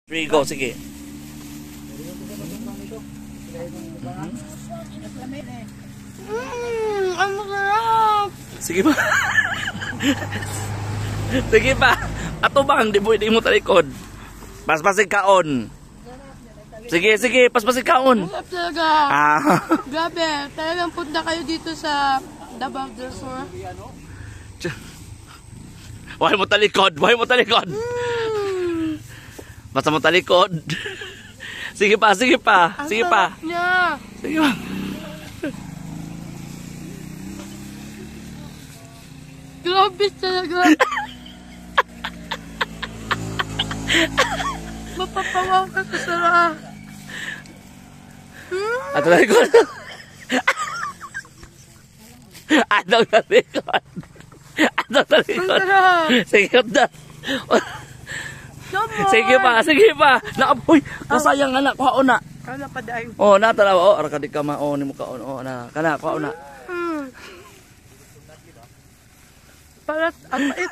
Three, go. Sige. Ang sarap! Sige pa. Sige pa. Ato bang, di pwede mo talikod. Paspasig kaon. Sige, sige, paspasig kaon. Ang sarap talaga. Ah. Grabe, talagang punta kayo dito sa Davao del Sur. Why mo talikod? Why mo talikod? Basta mo talikod. Sige pa, sige pa. Ang Sige pa. sarap niya. Sige pa. Grabe talaga. Mapapawaw ka sa sarap. Ato talikod. Ato talikod. Ato Ang talikod. sarap. Sige na. No more. Sige pa, sige pa. Na, uy, kasayang anak, kuha na. Ano pa dahil? Oh, na tanaw oh, ara ka di ka ma oh nimo kaon oh na. Kana kuha na. Para ang pait.